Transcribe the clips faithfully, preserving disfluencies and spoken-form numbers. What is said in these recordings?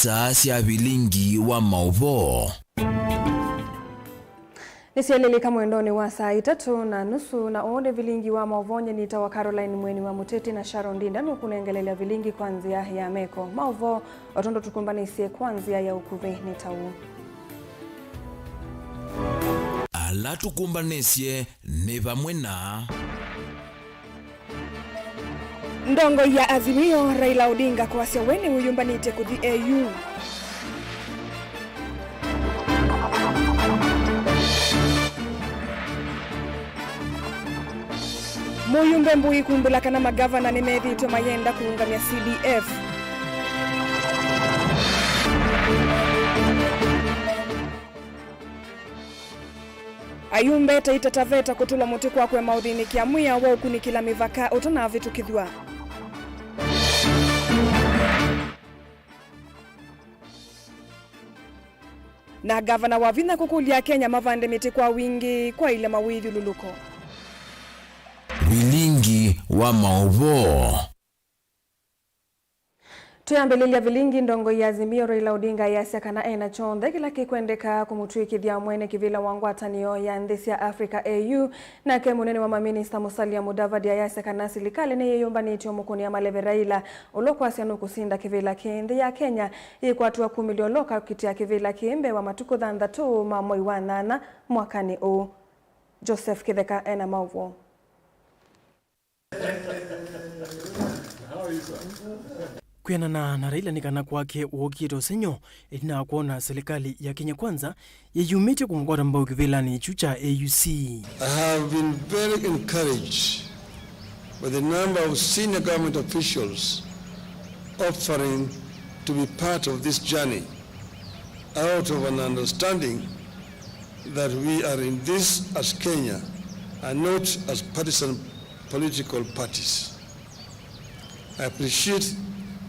Saa sya vilingi wa maũvoo. Nĩsyelelika mwendonĩ wa saa itatũ na nusu, na ũũ nĩ vilingi wa maũvoo. Nyie nĩtawa Caroline Mweni wa Mũteti, na Sharon Ndinda nũkũnengelelya vilingi kwa nzĩa ya meko. Maũvoo o tondũ tũkũmbanĩsye kwa nzĩa ya ũkuvĩ nĩ ta ũũ. Ala tũkũmbanĩsye nĩ vamwe na. Ndongoi ya Azimio, Raila Odinga kwasya we nĩwĩyũmbanĩtye kũthi A U. Mũyũmbe Mbui kumbũla kana magavana nĩmethĩĩtwe mayenda kũũngamya C D F. Ayumbe Taita Taveta kũtũlwa mũtĩ kwa kũema ũthĩnĩkĩa mwĩao wa ũkunĩkĩla mĩvaka ũtanavĩtũkĩthw'a. Na ngavana wa vinya kũkũlya Akenya mavande mĩtĩ kwa wingĩ kwaĩle mawĩthyũlũlũko. Vilingi wa maũvoo. Twĩambĩlĩlya vilingi, ndongoi ya Azimio Raila Odinga ayasya kana ena kyonthe kĩla kĩkwendeka kũmũtw'ĩkĩthya mwene kĩvĩla wa ngwatanĩo ya nthĩ sya Africa, A U, nake mũnene wa maminista Musalia Mudavadi ayasya kana silikalĩ nĩyĩyũmbanĩtye ũmũkũnĩa maleve Raila, ũla ũkwasya nũkũsinda kĩvĩla kĩĩ. Nthĩ ya Kenya yĩkwatw'a kumĩlya ũla ũkakitĩa kĩvĩla kĩĩ mbee wa matukũ thanthatũ ma mwei wa nyanya mwakanĩ ũũ. Joseph Kĩtheka ena maũvoo. Kwĩanana na Raila, nĩ kana kwake wookie ta ũsengy'o ĩtina wa kwona silikalĩ ya Kenya Kwanza yĩyumĩtye kũmũkwata mbau kĩvĩlanĩ kyu kya A U C. I have been very encouraged by the number of senior government officials offering to be part of this journey out of an understanding that we are in this as Kenya and not as partisan political parties. I appreciate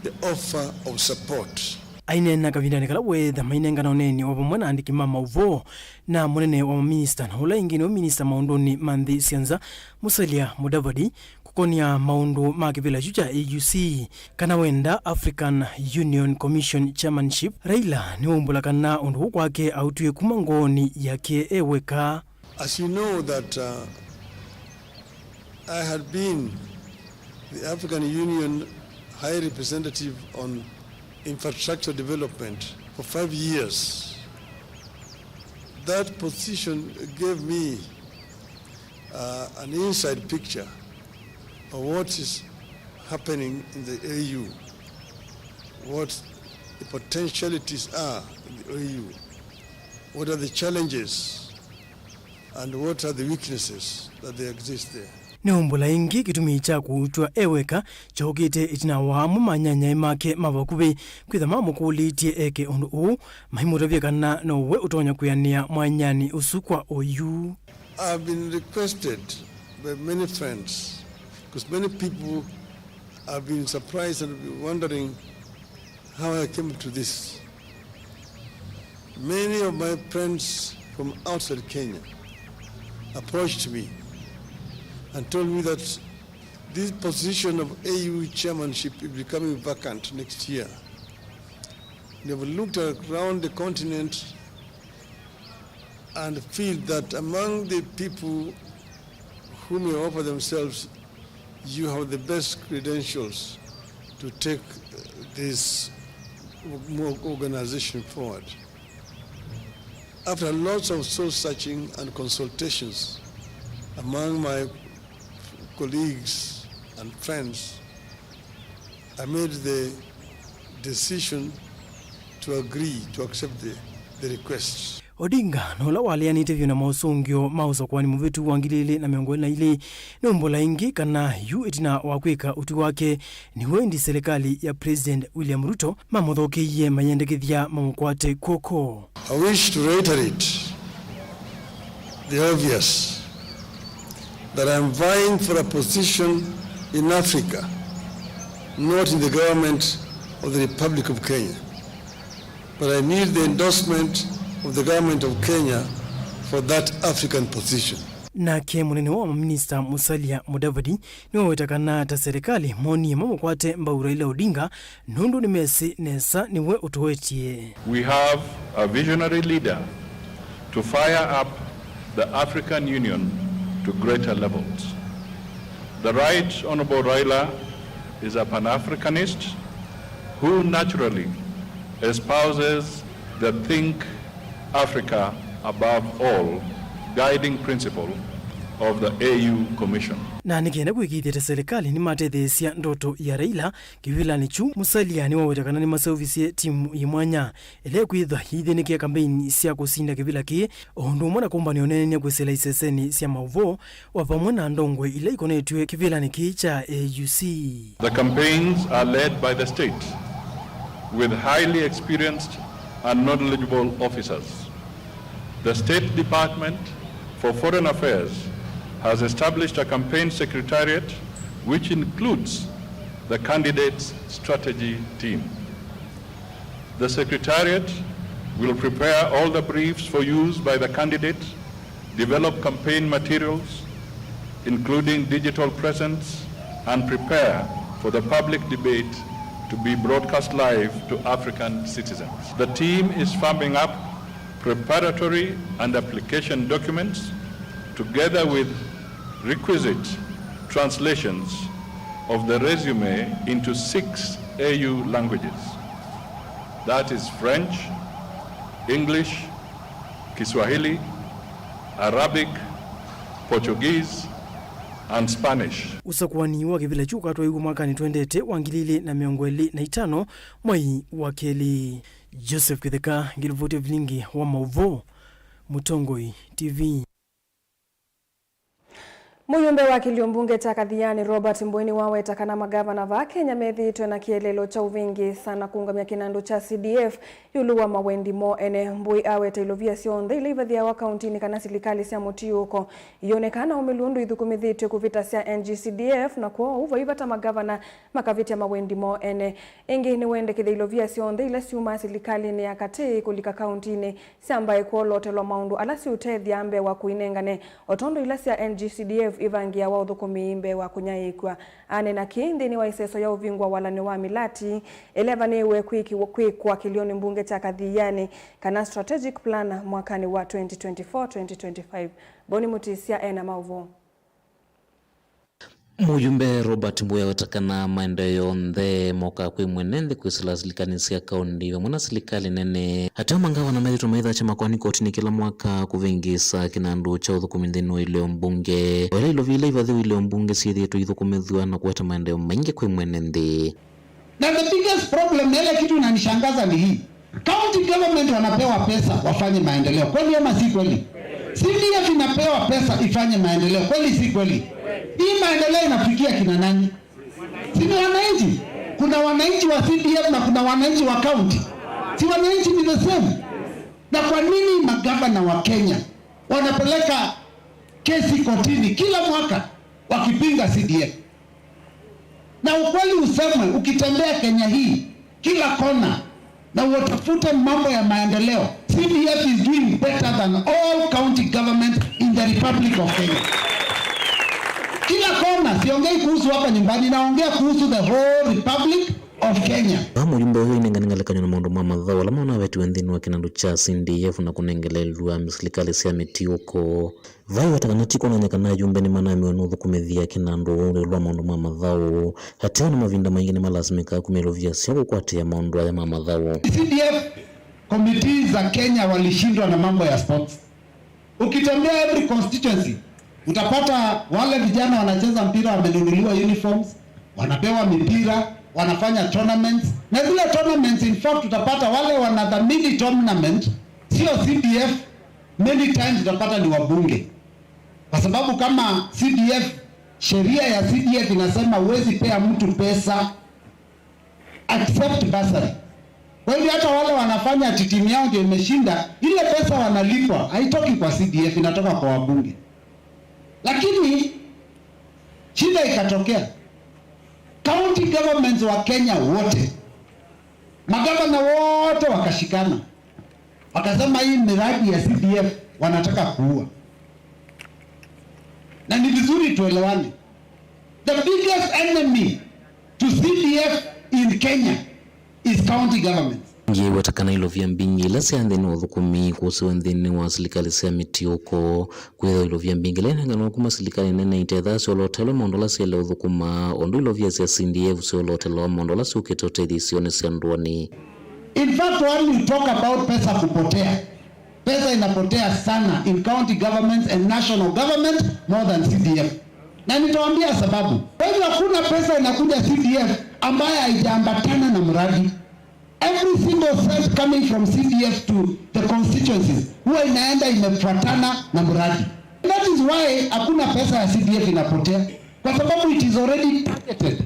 the offer of support. Aineena kavindanĩ kala weetha mainengana ũneeni o vamwe na andĩki ma maũvoo na mũnene wa maminista, na ũla ĩngĩ nĩwe minista maũndũnĩ ma nthĩ sya nza, Musalia Mudavadi, kũkonĩa maũndũ ma kĩvĩla kyu kya A U C, kana wenda African Union Commission chairmanship, Raila nĩwaumbũla kana ũndũ ũũ kwake aũtwie kuma ngoonĩ yake e weka. As you know that, uh, I had been the African Union High Representative on Infrastructure Development for five years. That position gave me, uh, an inside picture of what is happening in the A U, what the potentialities are in the A U, what are the challenges, and what are the weaknesses that they exist there. Nĩwaumbũla ĩngĩ kĩtumi kya kũutw'a e weka kyaũkĩte ĩtina wa amwe ma anyanyae make ma vakuvĩ kwĩtha mamũkũlĩtye eke ũndũ ũũ, maimũtavya kana no we ũtonya kwĩanĩa mwanyanĩ ũsu kwa oyu. I've been requested by many friends, 'cause many people have been surprised and been wondering how I came to this. Many of my friends from outside Kenya approached me and told me that this position of A U chairmanship is becoming vacant next year. They have looked around the continent and feel that among the people who may offer themselves, you have the best credentials to take, uh, this mo-, organization forward. After lots of soul searching and consultations among my colleagues and friends, I made the decision to agree to accept the, the request. Odinga, na ũla waleanĩte vyũ na maũsũngĩo ma ũsakũani mũvĩtu wa ngili ilĩ na mĩongo ĩlĩ na ilĩ, nĩwaumbũla ĩngĩ kana yu ĩtina wa kwĩka ũtwi wake, nĩw'o ĩndĩ silikalĩ ya President William Ruto mamũthokeie mayendekethya mamũkwate kw'oko. I wish to reiterate the obvious, that I am vying for a position in Africa, not in the government of the Republic of Kenya. But I need the endorsement of the government of Kenya for that African position. Nake mũnene wa maminista Musalia Mudavadi nĩwaweta kana ta serikali monie mamũkwate mbau Raila Odinga nũndũ nĩmesĩ nesa nĩwe ũtũetye. We have a visionary leader to fire up the African Union to greater levels. The Right Honorable Raila is a Pan-Africanist who naturally espouses the Think Africa Above All guiding principle of the A U Commission. Na nĩ kenda kwĩkĩĩthya ta serikali nĩmatetheesya ndoto ya Raila kĩvĩlanĩ kyu, Musalia nĩwaweta kana nĩmaseũvisye timu yĩ mwanya ĩla ĩkwĩthwa yĩithĩnĩkĩa kambeini sya kũsinda kĩvĩla kĩĩ, o ũndũ ũmwe na kũmbanĩa ũneenany'a kwĩsĩla isesenĩ sya maũvoo, o vamwe na ndongoi ila ikonetw'e kĩvĩlanĩ kĩĩ kya A U C. The campaigns are led by the state with highly experienced and knowledgeable officers. The State Department for Foreign Affairs has established a campaign secretariat which includes the candidates' strategy team. The Secretariat will prepare all the briefs for use by the candidate, develop campaign materials, including digital presence, and prepare for the public debate to be broadcast live to African citizens. The team is firming up preparatory and application documents together with requisite translations of the resume into six A U languages, that is French, English, Kiswahili, Arabic, Portuguese, and Spanish. Ũsakũani wa kĩvĩla kyu ũkatwaiw'a mwakanĩ twendete wa ngili ilĩ na mĩongo ĩlĩ na itano, mwei wa kelĩ. Joseph Kĩtheka, ngĩlivoti vilingi wa maũvoo, Mũtongoi T V. Mũyumbe wa kĩlio mbunge kya Kathiani, Robert Mbũi, nĩwaweta kana magavana vaa Kenya methĩĩtwe na kĩeleelo kya ũvĩngĩĩsa na kũũngamya kĩnandũ kya C D F ĩũlũ wa mawendi moo ene. Mbũi aweta ilovia syonthe ila ivathĩawa kauntinĩ kana silikalĩ sya mũtiũũko iyoneka na ũmĩlu ũndũ ithũkũmĩthĩtw'e kũvĩta sya N G C D F, na kwoou vai vata magavana makavĩtya mawendi moo ene. Ĩngĩ, nĩwendekethya ilovia syonthe ila syumaa silikalĩnĩ ya katĩ kũlika kauntinĩ syambae kwolootelwa maũndũ ala siũtethya mbee wa kũinengane, o tondũ ila sya N G C D F ivangĩawa ũthũkũmi mbee wa kũnyaĩĩkw'a. Aneena kĩĩ nthĩnĩ wa ĩseso ya ũvingũa walany'o wa mĩlati ĩla ĩvanĩĩwe kwĩkĩwa, kwĩkwa kĩlioni mbunge kya Kathiani, kana strategic plan, mwakanĩ wa twenty twenty-four twenty twenty-five. Boni Mũtĩsya ena maũvoo. Mũyumbe Robert Mbũi aweta kana maendeeo onthe mokaa kwĩ mwene nthĩ kwĩsĩla silikalĩnĩ sya kaũnti vamwe na silikalĩ nene. Ateo mangavana methĩĩtwe maithaasya makoani kotinĩ kĩla mwaka kũvĩngĩĩsa kĩnandũ kya ũthũkũmi nthĩnĩ wa ileo mbunge, o ĩla ilovia ila ivathĩwe ileo mbunge syĩthĩĩtwe ithũkũmĩthw'a na kũete maendeeo maingĩ kwĩ mwene nthĩ. Na the biggest problem, na ile kitu inanishangaza ni hii. County government wanapewa pesa wafanye maendeleo. Kweli ama si kweli? C D F inapewa pesa ifanye maendeleo. Kweli si kweli? Hii maendeleo inafikia kina nani? Si ni wananchi? Kuna wananchi wa C D F na kuna wananchi wa county. Si wananchi ni the same? Na kwa nini magavana wa Kenya wanapeleka kesi kotini kila mwaka wakipinga C D F? Na ukweli usemwe, ukitembea Kenya hii, kila kona, na utafute mambo ya maendeleo, C D F is doing better than all county governments in the Republic of Kenya. Kila kona, siongei kuhusu hapa nyumbani, naongea kuhusu the whole Republic of Kenya. Vaa mũyumbe ũyũ ainengane ngelekany'o na maũndũ ma mathaũ ala monawetiwe nthĩnĩ wa kĩnandũ kya C D F na kũnengelelw'a silikalĩ sya mĩtiũko. Vai weta kana ti kwonany'a kana ayumbe nĩmanamiwe nũthũkũmĩthya kĩnandũ ũũ ĩũlũ wa maũndũ ma mathaũ. Ateo na mavinda maingĩ nĩmalasimĩkaa kumya ilovia syoo kũkwatĩĩa maũndũ aya ma mathaũ. C D F committees za Kenya walishindwa na mambo ya sports. Ukitembea every constituency, utapata wale vijana wanacheza mpira wamenunuliwa uniforms, wanapewa mipira, wanafanya tournaments. Na zile tournaments, in fact, utapata wale wanadhamini tournament sio C D F, many times utapata ni wabunge, kwa sababu kama C D F, sheria ya C D F inasema huwezi pea mtu pesa except bursary. Kwa hivyo hata wale wanafanya ati timu yao ndio imeshinda, ile pesa wanalipwa haitoki kwa C D F, inatoka kwa wabunge. Lakini shida ikatokea, county governments wa Kenya wote, magavana wote wakashikana, wakasema hii miradi ya C D F wanataka kuua. Na ni vizuri tuelewane. The biggest enemy to C D F in Kenya is county governments. Ngĩweta kana ilovia mbingĩ ila sya nthĩnĩ wa ũthũkũmi kũsĩwe nthĩnĩ wa silikalĩ sya mĩtiũko, kwĩthĩwa ilovia mbingĩ ila inenganwa kuma silikalĩ nene itethaa syolotelwe maũndũ ala syaĩle ũthũkũma, ũndũ ilovia sya C D F syolotelwa maũndũ ala syũkĩte ũtethyo isionĩ sya ndũanĩ. In fact, when you talk about pesa kupotea, pesa inapotea sana in county governments and national government more than C D F. Na nitawaambia sababu. Kwa hivyo hakuna pesa inakuja C D F ambayo haijaambatana na mradi. Every single cent coming from C D F to the constituencies huwa inaenda imefuatana na mradi. That is why hakuna pesa ya C D F inapotea, kwa sababu it is already targeted.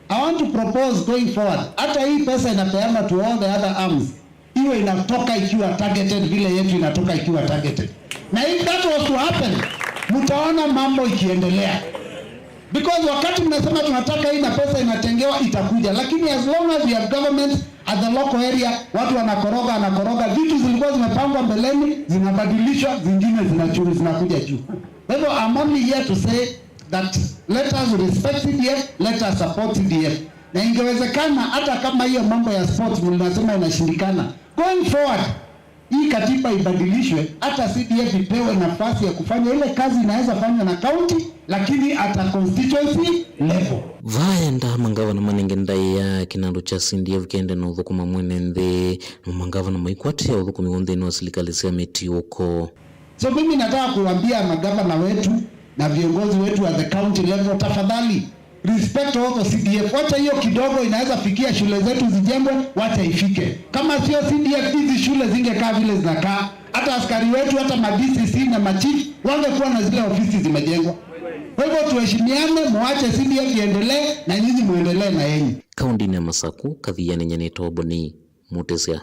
I want to propose going forward, hata hii pesa inapeanwa to all the other arms, iwe inatoka ikiwa targeted vile yetu inatoka ikiwa targeted. Na if that was to happen, mtaona mambo ikiendelea. Because wakati mnasema tunataka hii na pesa inatengewa, itakuja. Lakini as long as we have governments at the local area, watu wanakoroga, wanakoroga, vitu zilikuwa zimepangwa mbeleni, zinabadilishwa, zingine zinachuru, zinakuja juu. Kwa hivyo, I'm only here to say that let us respect C D F, let us support C D F. Na ingewezekana, hata kama hiyo mambo ya sports mnasema inashindikana, going forward, hii katiba ibadilishwe, hata C D F ipewe nafasi ya kufanya ile kazi inaweza fanywa na county, lakini at a constituency level. Vaenda mangavana manenge ndaĩa kinandũ kya C D F kende na ũthũkũma mwene nthĩ, na mangavana maikwatĩa ũthũkũmi w'o nthĩnĩ wa silikalĩ sya mĩtiũko. So mimi nataka kuambia magavana wetu na viongozi wetu at the county level, tafadhali, respect also C D F. Wacha hiyo kidogo inaweza fikia shule zetu zijengwe, wacha ifike. Kama sio C D F, hizi shule zingekaa vile zinakaa. Hata askari wetu, hata ma D C C na ma chief wangekuwa na zile ofisi zimejengwa. Kwa hivyo tuheshimiane, muache C D F iendelee na nyinyi muendelee na yenyu. Kaũndĩnĩ ya Masaku, Kathiani Nyanĩto Boni, Mutisya.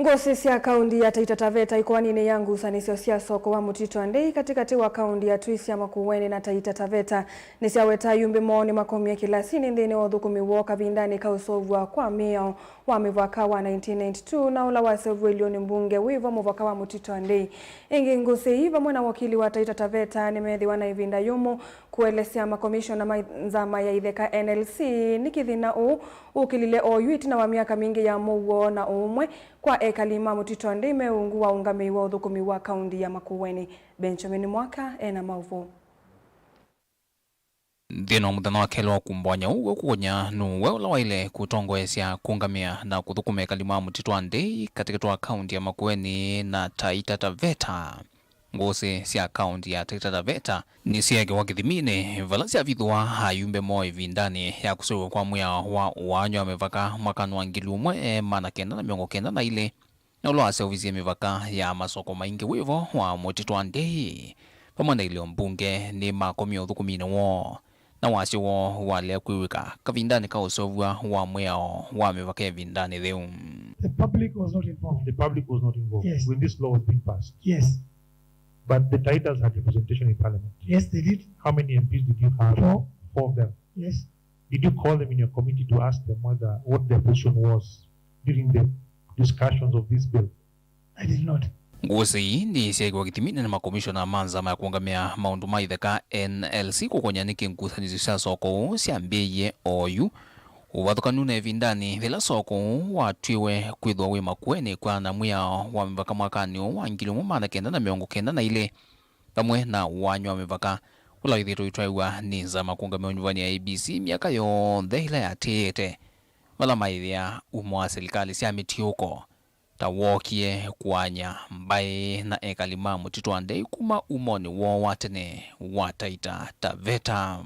Ngũsĩ sya kaũndi ya Taita Taveta ikoaninĩ ya ngusanĩsyo sya soko wa Mũtitũ wa Ndei katĩkatĩ wa kaũndi ya Tũi sya Makueni na Taita Taveta nĩsyaweta ayumbe moo nĩmakomie kĩlasinĩ nthĩnĩ wa ũthũkũmi woo kavindanĩ ka ũseũvw'a kwa mĩao wa mĩvaka wa nineteen ninety-two na ũla waseũviw'e ilioni mbunge wĩvo mũvaka wa Mũtitũ wa Ndei. Ĩngĩ, ngũsĩ ii vamwe na wakili wa Taita Taveta nĩmeethĩwa na ĩvinda yũmũ kũelesya makomishona ma nzama ya itheka N L C nĩkĩ thĩna ũũ ũkĩlile oyu ĩtina wa myaka mingĩ ya mũuo na ũũmwe kwa ekali ma Mũtitũ wa Ndei me ungu wa ũngamĩi wa ũthũkũmi wa kaũndi ya Makueni. Benjamin Mwaka ena maũvoo. Nthĩnĩ wa mũthenya wa kelĩ wa kumbonya ũw'o kũkũnya nũwe ũla waĩle kũtongoesya kũngamĩa na kũthũkũma ekali ma Mũtitũ wa Ndei katĩkatĩ wa kaũndi ya Makueni na Taita Taveta. Ngũsĩ sya kaũndi ya Taita Taveta nĩsyeekĩwa kĩthiminĩ vala syavithũa ayumbe moo ĩvindanĩ ya kũseũvw'a kwa mwĩao wa ũaany'o wa mĩvaka mwakanĩ wa ngili ĩmwe maana kenda na mĩongo kenda na ilĩ, na ũla waseũvisye mĩvaka ya masoko maingĩ wĩvo wa Mũtitũ wa Ndei vamwe na ilio mbunge nĩmakomie ũthũkũminĩ woo. Na wasyo woo walea kwĩw'ĩka kavindanĩ ka ũseũvw'a wa mwĩao wa mĩvaka ĩvindanĩ yĩu. The public was not involved. The public was not involved Yes. when this law was being passed. Yes. But the Taitas had representation in parliament. Yes, they did. How many M Ps did you have? Four. Four of them. Yes. Did you call them in your committee to ask them whether, what their position was during the discussions of this bill? I did not. Ngũsĩ ii nĩsyeekĩwa kĩthiminĩ nĩ makomishona ma nzama ya kũũngamĩa maũndũ ma itheka N L C kũkũnya nĩkĩ ngusanĩsyo sya soko ũũ syambĩĩie oyu. Ũvathũkanu na ĩvindanĩ yĩla soko ũũ watw'ĩwe kwĩthwa wĩ Makueni kwĩana na mwĩao wa mĩvaka mwakanĩ ũũ wa ngili ĩmwe maana kenda na mĩongo kenda na ilĩ, vamwe na ũaany'o wa mĩvaka ũla wĩthĩĩtwe ũitwaĩwa nĩ nzama kũũngamĩa ũnyuvani ya A B C myaka yonthe ĩla yatĩĩte, vala maĩthĩa umo wa silikalĩ sya mĩtiũko ta wookie kũany'a mbaĩ na ekali ma Mũtitũ wa Ndei kuma umonĩ woo wa tene wa Taita Taveta.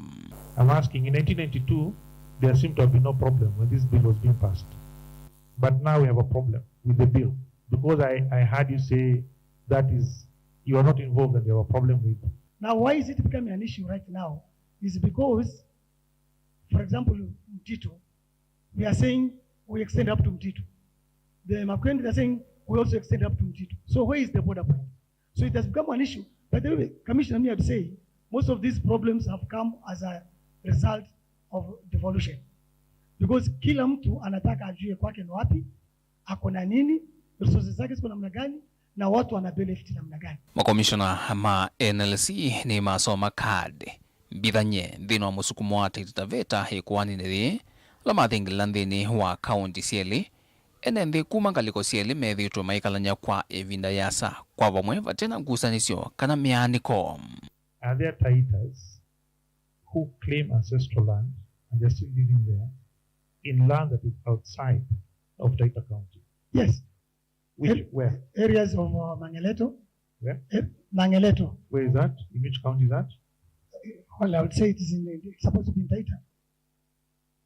I'm asking, in nineteen ninety-two, there seemed to have been no problem when this bill was being passed. But now we have a problem with the bill because I, I heard you say that is, you are not involved and you have a problem with. Now, why is it becoming an issue right now? Is because, for example, Mtito, we are saying we extend up to Mtito. The Makueni, they're saying we also extend up to Mtito. So where is the border point? So it has become an issue. By the way, Commissioner, me, I'd say most of these problems have come as a result of devolution. Because kila mtu anataka ajue kwake ni wapi, ako na nini, resources zake ziko namna gani, na watu wana benefit namna gani? Makomishona ma N L C nĩmasoma card mbithany'e nthĩnĩ wa mũsukumo wa Taita Taveta ĩkoaninĩ yĩĩ, ala mathingĩlĩla nthĩnĩ wa kaũnti syelĩ. Ene nthĩ kuma ngalĩko syelĩ methĩĩtwe maikalany'a kwa ĩvinda yĩasa kwa vamwe vate na ngusanĩsyo kana mĩaanĩko. Are there Taitas who claim ancestral land and they're still living there in land that is outside of Taita County? Yes. Which, where? Areas of uh, Mangeleto. Where? Eh, Mangeleto. Where is that? In which county is that? Well, I would say it is in, it's supposed to be in Taita.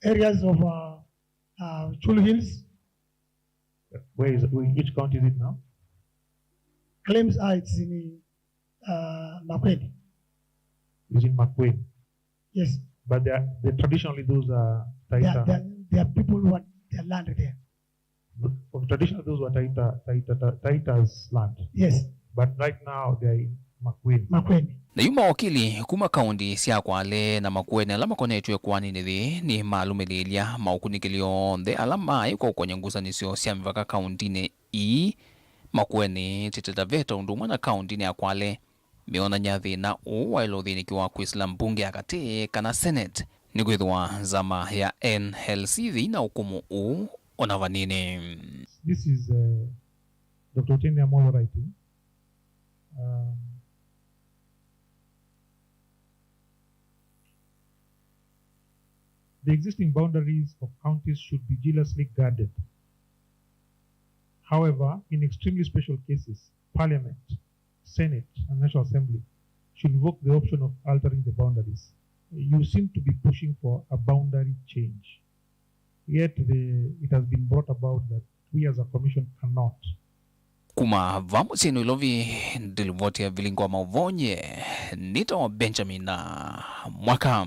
Areas of uh, uh, Chulu Hills. Where is, which county is it now? Claims are it's in uh, Makueni. Is in Makueni. Yes. But they are, they, traditionally those are There are, Taita. there, are, there are people who want their land there. Of traditional, those were Taita, Taita, Ta- Taita's land. Yes, But right now they are in Makueni. Makueni. Na yu mawakili kuma kaũnti sya Kwale na Makueni ala makonetw'e ĩkoaninĩ yĩĩ nĩmalũmĩlĩĩlya maũkunĩkĩli onthe ala maĩ kwa ũkony'a ngusanĩsyo sya mĩvaka kaũntinĩ ii, Makueni, Taita Taveta ũndũ ũmwe na kaũntinĩ ya Kwale, meonany'a thĩna ũũ waĩle ũthĩnĩkĩwa kwĩsĩla mbunge ya katĩ kana Senate, nĩkwĩthĩwa nzama ya N L C yĩina ũkũmũ ũũ o na vanini. This is uh, Doctor Otiende Amollo writing. Um, the existing boundaries of counties should be jealously guarded. However, in extremely special cases, Parliament, Senate, and National Assembly should invoke the option of altering the boundaries. You seem to be pushing for a boundary change. Yet the, it has been brought about that we as a commission cannot. Kuma va mũsyĩnĩ Nairobi, ndilivoti ya vilingo wa maũvoo nye nĩtawa Benjamin Mwaka.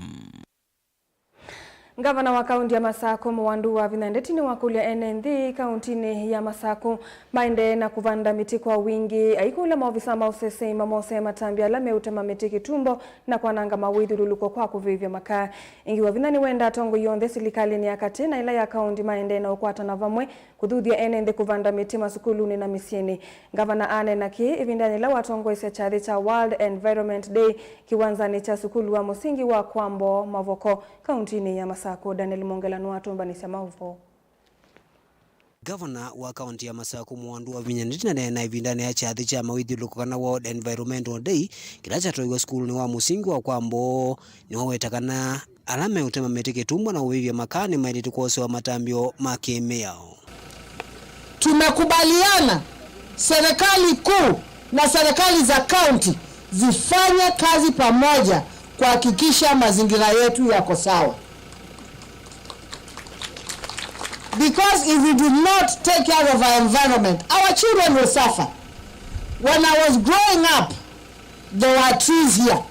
Ngavana wa kaunti ya Masakũ Mũwandu wa Vinya Ndeti nĩwakũlya ene nthĩ kauntinĩ ya Masakũ maendee na kũvanda mĩtĩ kwa wingĩ, aikũlya maovisa ma ũseseĩ mamose matambya ala meũtema mĩtĩ kĩtumbo na kwananga mawĩthyũlũlũko kwa kũvĩvya makaa. Ĩngĩ Wavinya nĩwendaa atongoi onthe silikalĩnĩ ya katĩ na ĩla ya kaunti maendee na ũkwatana vamwe kũthuthya ene nthĩ kũvanda mĩtĩ masukulunĩ na mĩsyĩnĩ. Ngavana aneena kĩĩ ĩvindanĩ yĩla watongoesya kyathĩ kya World Environment Day kĩwanzanĩ kya sukulu wa mũsingi wa Kwambo Mavoko, kauntinĩ ya Masakũ. Daniel Mongela nĩwatũmbanĩsya maũvoo. Ngavana wa kaunti ya Masakũ Mũwandu wa Vinya Ndeti naneena ĩvindanĩ ya kyathĩ kya mawĩthyũlũlũko kana World Environmental Day kĩla kyatwaiwe sukulunĩ wa mũsingi wa Kwambo. Nĩwaweta kana ala meũtema mĩtĩ kĩtumbwa na ũvĩvya makaa nĩmaĩlĩte kwosewa matambyo ma kĩ-mĩao. Tumekubaliana serikali kuu na serikali za kaunti zifanye kazi pamoja kuhakikisha mazingira yetu yako sawa. Because if we do not take care of our environment, our children will suffer. When I was growing up, there were trees here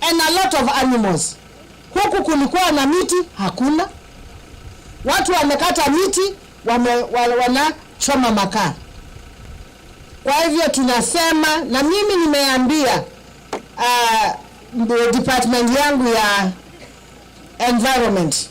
and a lot of animals. Huku kulikuwa na miti, hakuna. Watu wamekata miti, wame, wa- wanachoma makaa. Kwa hivyo tunasema, na mimi nimeambia uh, department yangu ya environment,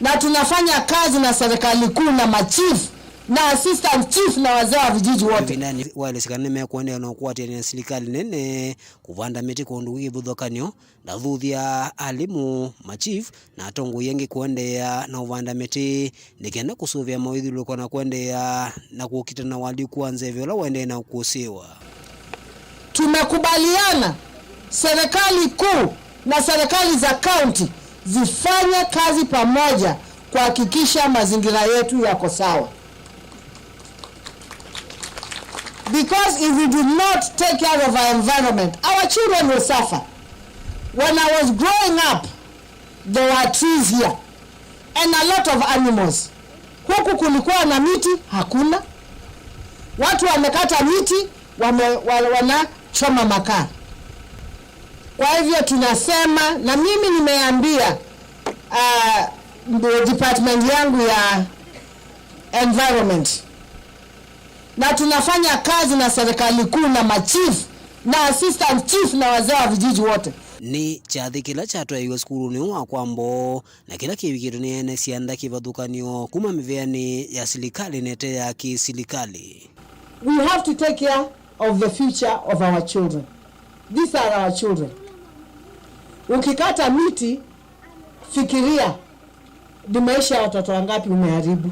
na tunafanya kazi na serikali kuu na machief na assistant chief na wazee wa vijiji wote. Ĩvindanĩ waelesya kana nĩmekũendeea na ũkwatĩanĩa na silikalĩ nene kũvanda mĩtĩ kũndũ kwĩ kĩvathũkany'o, ndathuthya alimũ, machief, na atongoi angĩ kũendeea na ũvanda mĩtĩ nĩ kenda kũsũvĩa mawĩthyũlũlũko na kũendeea na kũkita na ũalyũku wa nzeve ũla ũendee na kũsĩĩwa. Tumekubaliana serikali kuu na serikali za kaunti zifanye kazi pamoja kuhakikisha mazingira yetu yako sawa. Because if we do not take care of our environment, our children will suffer. When I was growing up, there were trees here and a lot of animals. Huku kulikuwa na miti, hakuna. Watu wamekata miti, wame, wa- wanachoma makaa. Kwa hivyo tunasema, na mimi nimeambia uh, department yangu ya environment, na tunafanya kazi na serikali kuu na machief na assistant chief na wazee wa vijiji wote. Nĩ kyathĩ kĩla kyatwaĩiwe sukulunĩ ũũ wa Kwambo, na kĩla kĩvikĩtwe nĩ ene syanda kĩvathũkany'o kuma mĩvĩanĩ ya silikalĩ na ĩte ya kĩ-silikalĩ. We have to take care of the future of our children. These are our children. Ukikata miti, fikiria ni maisha ya watoto wangapi umeharibu.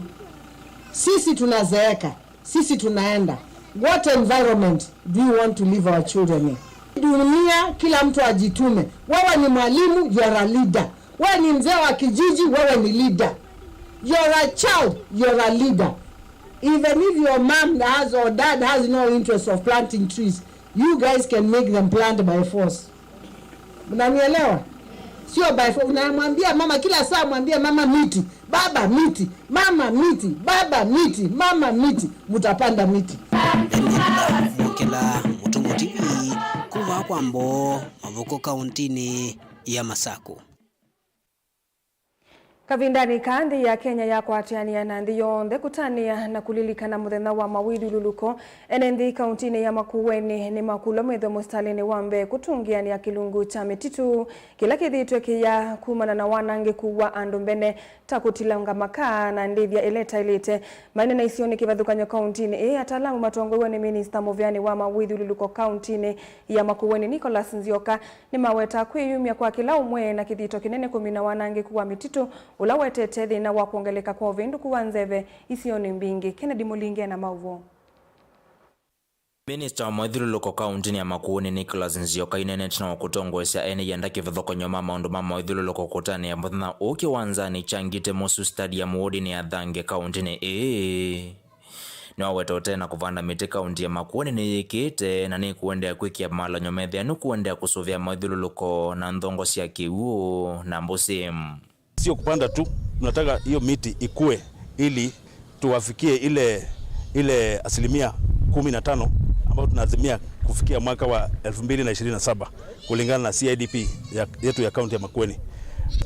Sisi tunazeeka, sisi tunaenda. What environment do you want to leave our children in? Dunia, kila mtu ajitume. Wewe ni mwalimu, you are a leader. Wewe ni mzee wa kijiji, wewe ni leader. You're a child, you're a leader. Even if your mom has or dad has no interest of planting trees, you guys can make them plant by force. Unanielewa? Sio by force. Unamwambia mama kila saa, mwambie mama miti, baba miti, mama miti, baba miti, mama miti, mutapanda miti. Mokela Mutungo T V, kuva kwa Mboo, Mavuko, kauntinĩ ya Masaku. Kavindanĩ kaa, nthĩ ya Kenya yakwatĩanĩa na nthĩ yonthe kũtanĩa na kũlilikana mũthenya wa mawĩthyũlũlũko. Ene nthĩ kauntinĩ ya Makueni nĩmakũlwa methwe mũsitalĩnĩ wa mbee kũtũngĩanĩa kĩlungu kya mĩtitũ kĩla kĩthĩĩtwe kĩya kumana na wanangĩku wa andũ mbene, ta kũtilanga makaa na ndĩthya ĩla ĩtaĩlĩte. Mainena isionĩ kĩvathũkany'o kauntinĩ ĩĩ, ataalamu matongoew'e nĩ minista mũvĩanĩ wa mawĩthyũlũlũko kauntinĩ ya Makueni, Nicholas Nzioka, nĩmawetaa kwĩyumya kwa kĩla ũmwe na kĩthito kĩnene kũmina wanangĩku wa mĩtitũ ũla ũetete thĩna wa kwongeleka kwa ũvĩndũku wa nzeve isionĩ mbingĩ. Kennedy Mũlinge na maũvoo. Minista wa mawĩthyũlũlũko kauntinĩ ya Makueni, Nicholas Nzioka, aineenete na wa kũtongoesya ene ianda kĩvathũkany'o ma maũndũ ma mawĩthyũlũlũko kũtanĩa mũthenya ũũ kĩwanzanĩ kya Ngite Mosu Stadium wodinĩ ya Thange kauntinĩ ĩĩ. Nĩwaweta ũtee na kũvanda mĩtĩ kaunti ya Makueni nĩyĩkĩte na nĩkũendeea kwĩkĩa malany'o metheanu kũendeea kũsũvĩa mawĩthyũlũlũko na nthongo sya kĩw'ũ na mbũsĩ. Sio kupanda tu, tunataka hiyo miti ikue ili tuwafikie ile, ile asilimia kumi na tano ambayo tunaazimia kufikia mwaka wa elfu mbili na ishirini na saba kulingana na C I D P ya, yetu ya kaunti ya Makueni.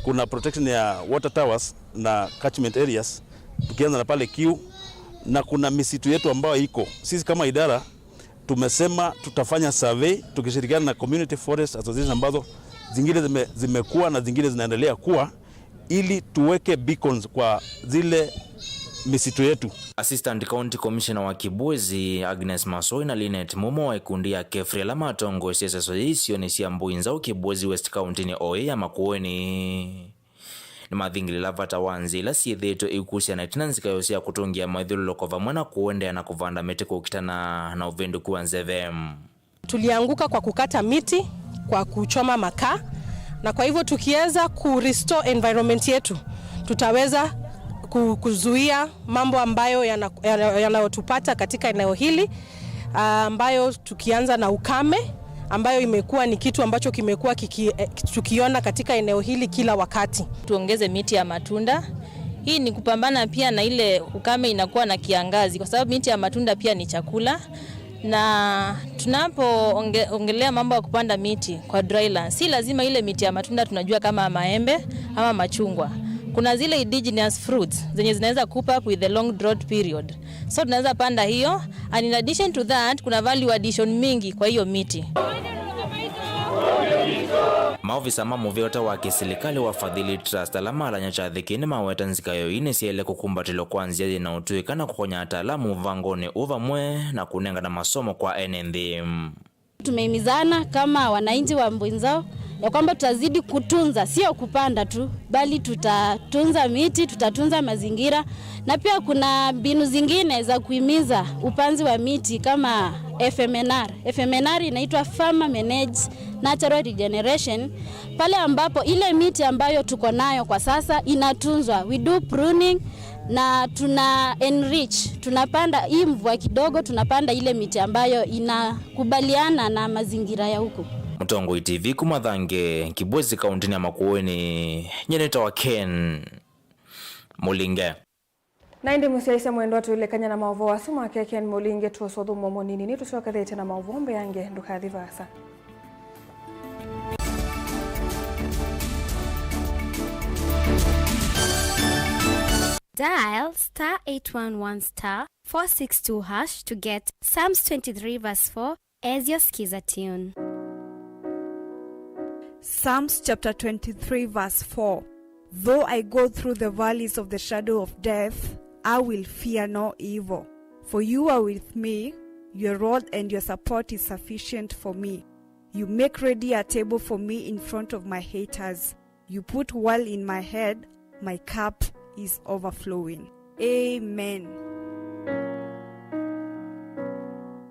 Kuna protection ya water towers na catchment areas, tukianza na pale Kiu, na kuna misitu yetu ambayo iko. Sisi kama idara tumesema tutafanya survey tukishirikiana na community forest association ambazo zingine zime-, zimekuwa na zingine zinaendelea kuwa, ili tuweke beacons kwa zile misitu yetu. Assistant County Commissioner wa Kibwezi, Agnes Masoi, na Linet Mumo wa ikundi ya KEFRI ala matongoesye seso yĩ isionĩ sya Mbũi Nzaũ, Kibwezi West, kauntinĩ o ĩĩ ya Makueni, nĩmathingĩlĩla vata wa nzĩa ila syĩthĩĩtwe iukusya na ĩtina nzikayo sya kũtũngĩa mawĩthyũlũlũko vamwe na kũendeea na kũvanda mĩtĩ kũkitana na ũvĩndũku wa nzeve. Tulianguka kwa kukata miti, kwa kuchoma makaa, na kwa hivyo tukiweza ku restore environment yetu, tutaweza ku-, kuzuia mambo ambayo yana-, yana-, yanayotupata katika eneo hili, ah, ambayo tukianza na ukame, ambayo imekuwa ni kitu ambacho kimekuwa kiki-, eh, tukiona katika eneo hili kila wakati. Tuongeze miti ya matunda. Hii ni kupambana pia na ile ukame inakuwa na kiangazi, kwa sababu miti ya matunda pia ni chakula. Na tunapoonge-, ongelea mambo ya kupanda miti kwa dry land, si lazima ile miti ya matunda tunajua kama maembe ama machungwa. Kuna zile indigenous fruits zenye zinaweza keep up with the long drought period. So tunaweza panda hiyo, and in addition to that, kuna value addition mingi kwa hiyo miti. Maovisa ma mũvĩa ũte wa kĩsilikalĩ wa Fadhili Trust ala malany'a kyathĩ kĩĩ nĩmaweta nzikayo ii nĩsyaĩle kũkumbatĩlwa kwa nzĩa yĩ na ũtw'ĩka na kũkonya ataalamu mũvangonĩ ũũ vamwe na kũnengana masomo kwa ene nthĩ. Tumehimizana kama wananchi wa Mbũi Nzaũ ya kwamba tutazidi kutunza, sio kupanda tu, bali tutatunza miti, tutatunza mazingira, na pia kuna mbinu zingine za kuhimiza upanzi wa miti kama F M N R. F M N R inaitwa Farmer Managed Natural Regeneration, pale ambapo ile miti ambayo tuko nayo kwa sasa inatunzwa. We do pruning na tuna enrich, tunapanda hii mvua kidogo, tunapanda ile miti ambayo inakubaliana na mazingira ya huko. Mũtongoi T V kuma Thange, Kibwezi, kauntinĩ ya Makueni, nyie nĩtawa Ken Mũlinge. Na ĩndĩ mũsyaĩĩsya mwendwa, twĩlekany'a na maũvoo asu make Ken Mũlinge, tũsũthũmũo mũnini nĩtũsyokethĩte na maũvoo mbeange, ndũkathi vaasa. Dial star eight one one star four six two hash to get Psalms twenty-three verse four as your Skiza tune. Psalms chapter twenty-three, verse four. Though I go through the valleys of the shadow of death, I will fear no evil, for you are with me, Your rod and your support is sufficient for me. You make ready a table for me in front of my haters. You put oil in my head, my cup is overflowing. Amen.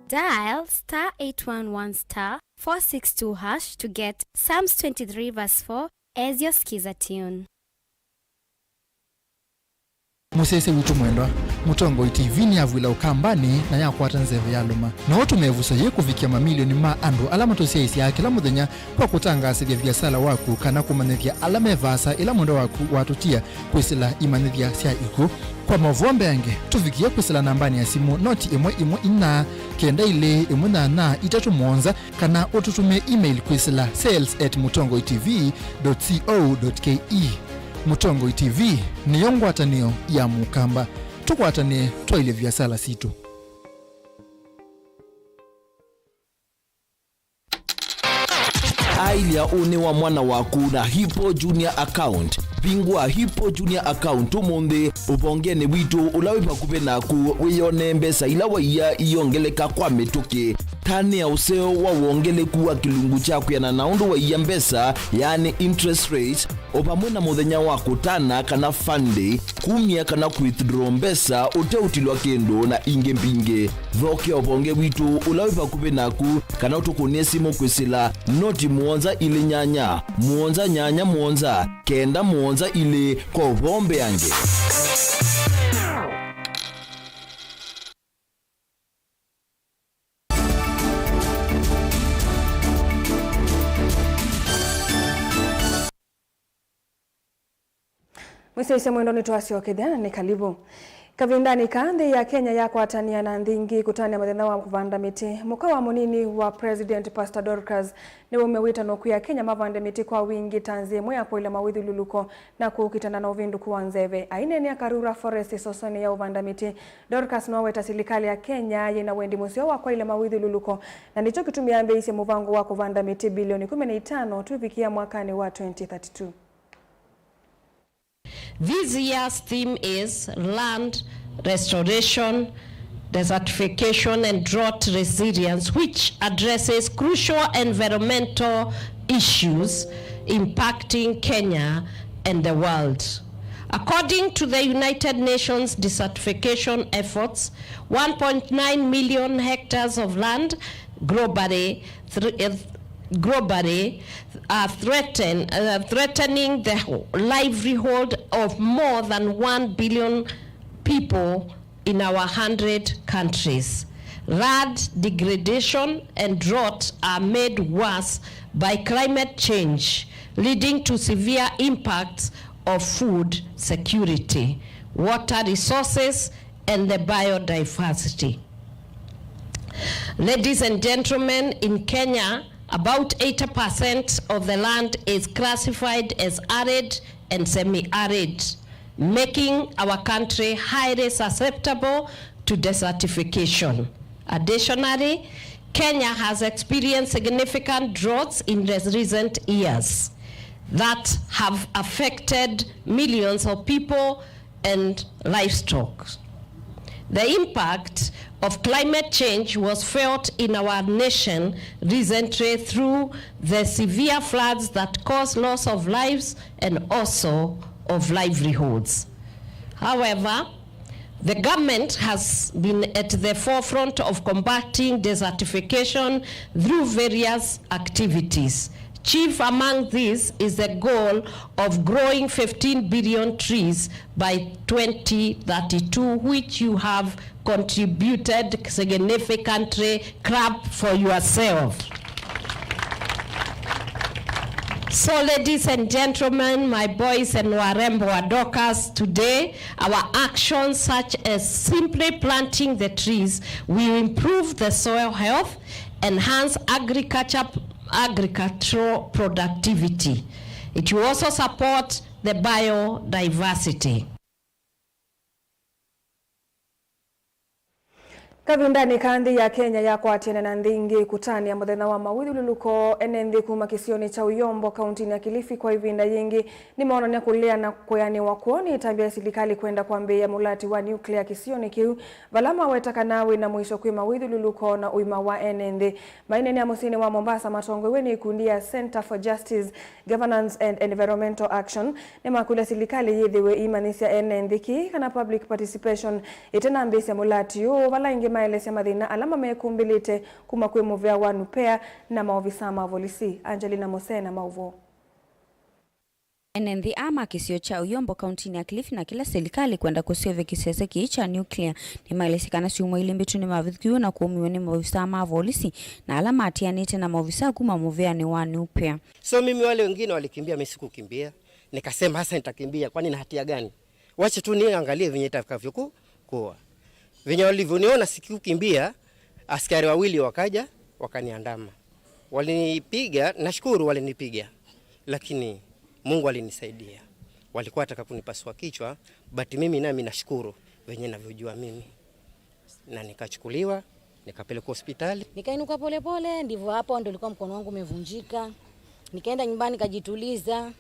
Dial star eight one one star four six two hash to get Psalms twenty-three verse four as your Skiza tune. Mũsyaĩĩsya witũ mwendwa, Mũtongoi T V nĩyavw'ĩla Ũkambanĩ na yakwata nzeve yalũma. No ũtũme ĩvuso yĩĩ kũvikĩa mamilioni ma andũ ala matũsyaĩĩsyaa kĩla mũthenya kwa kũtangaasĩthya viasala waku kana kũmanyĩthya ala me vaasa ĩla mwendwa waku watũtia kwĩsĩla imanyĩthya sya ikw'ũ. Kwa maũvoo mbeange, tũvikĩe kwĩsĩla nambanĩ ya simũ noti ĩmwe ĩmwe inya kenda ilĩ ĩmwe nyanya itatũ mũonza, kana ũtũtũmĩe email kwĩsĩla sales at mutongoi T V dot co dot K E. Mũtongoi T V nĩyo ngwatanĩo ya Mũkamba. Tũkwatanĩe twaĩlye viasala sitũ. Aĩlya ũnĩ wa mwana waku na Hippo Junior Account. Vingũa Hippo Junior Account ũmũnthĩ ũvongenĩ witũ ũla wĩ vakuvĩ naku, wĩyonee mbesa ila waiya iyongeleka kwa mĩtũkĩ. Tanĩa ũseo wa wongeleku wa kĩlungu kya kwĩanana na ũndũ waiya mbesa, yaani interest rate, o vamwe na mũthenya wa kũtana kana fund day, kumya kana kũ withdraw mbesa ũteũtilwa kĩndũ, na ingĩ mbingĩ. Thokea ũvonge witũ ũla wĩ vakuvĩ naku, kana ũtũkũnĩe simũ kwĩsĩla noti mũonza ilĩ nyanya, mũonza nyanya mũonza, kenda mũonza ilĩ. Kwa ũvoo mbeange. Mwĩsyaĩĩsya mwendwa, nĩtwasyokethya na nĩ kalivu. Kavindanĩ kaa, nthĩ ya Kenya yakwatania na nthĩ ingĩ kũtanĩa mũthenya wa kũvanda mĩtĩ. Mũka wa mũnini wa President, Pastor Dorcas, nĩwaumya wĩtano kwĩ Akenya mavande mĩtĩ kwa wingĩ ta nzĩa ĩmwe ya kwaĩla mawĩthyũlũlũko na kũkitana na ũvĩndũku wa nzeve. Aineenea Karura Forest ĩsosonĩ ya ũvanda mĩtĩ, Dorcas nĩwaweta silikalĩ ya Kenya yĩna wendi mũseo wa kwaĩla mawĩthyũlũlũko, na nĩkyo kĩtumi yambĩĩisye mũvango wa kũvanda mĩtĩ bilioni kũmi na itano tũivikĩa mwakanĩ wa twenty thirty-two. This year's theme is Land Restoration, Desertification and Drought Resilience, which addresses crucial environmental issues impacting Kenya and the world. According to the United Nations desertification efforts, one point nine million hectares of land globally, thr- eh, globally are threaten, uh, threatening the livelihood of more than one billion people in our hundred countries. Land degradation and drought are made worse by climate change, leading to severe impacts of food security, water resources, and the biodiversity. Ladies and gentlemen, in Kenya, about eighty percent of the land is classified as arid and semi-arid, making our country highly susceptible to desertification. Additionally, Kenya has experienced significant droughts in the recent years that have affected millions of people and livestock. The impact of climate change was felt in our nation recently through the severe floods that caused loss of lives and also of livelihoods. However, the government has been at the forefront of combating desertification through various activities. Chief among these is the goal of growing fifteen billion trees by twenty thirty-two, which you have contributed significantly. Clap for yourself. So, ladies and gentlemen, my boys and warembo wa Dorcas, today our actions such as simply planting the trees will improve the soil health, enhance agriculture, agricultural productivity. It will also support the biodiversity. Kavindanĩ ka nthĩ ya Kenya yakwatĩane na nthĩ ingĩ kũtanĩa mũthenya wa mawĩthyũlũlũko, ene nthĩ kuma kĩsionĩ kya Uyombo, kauntinĩ ya Kilifi, kwa ĩvinda yĩngĩ nĩmaonany'a kũlea na kũeanĩwa kwoo nĩ ĩtambya ya silikalĩ kwenda kwambĩĩa mũlati wa nuclear kĩsionĩ kĩu, vala maweta kana wĩna mũisyo kwĩ mawĩthyũlũlũko na ũima wa ene nthĩ. Maineenea mũsyĩnĩ wa Mombasa matongoew'e nĩ ikundi ya Centre for Justice, Governance and Environmental Action nĩmakũlya silikalĩ yĩthĩwe ĩimanyĩsya ene nthĩ kĩĩ kana public participation ĩtanambĩĩsya mũlati ũũ, vala aingĩ maelesya mathĩna ala mamekumbĩlĩte kuma kwĩ mũvea wa NUPEA na maovisaa ma volisi. Angelina Mose na maũvoo. Ene nthĩ aa ma kĩsio kya Uyombo, kauntinĩ ya Kilifi, na kĩla silikalĩ kwenda kũseũvya kĩsese kĩĩ kya nuclear, nĩmaelesye kana syumwa ilĩ mbĩtu nĩmavĩthũkiw'e na kũũmiw'a nĩ maovisaa ma volisi na ala matianĩte na maovisaa kuma mũvĩanĩ wa NUPEA. So mimi, wale wengine walikimbia, mimi sikukimbia. Nikasema, "Sasa nitakimbia, kwani na hatia gani? Wacha tu niangalie venye itakavyo ku-, kuwa." Venye walivyoniona sikukimbia, askari wawili wakaja, wakaniandama. Walinipiga, nashukuru walinipiga. Lakini Mungu alinisaidia. Walikuwa wataka kunipasua kichwa, but mimi nami nashukuru venye navyojua mimi. Na nikachukuliwa, nikapelekwa hospitali. Nikainuka polepole, ndivyo hapo ndo ilikuwa mkono wangu umevunjika. Nikaenda nyumbani, nikajituliza.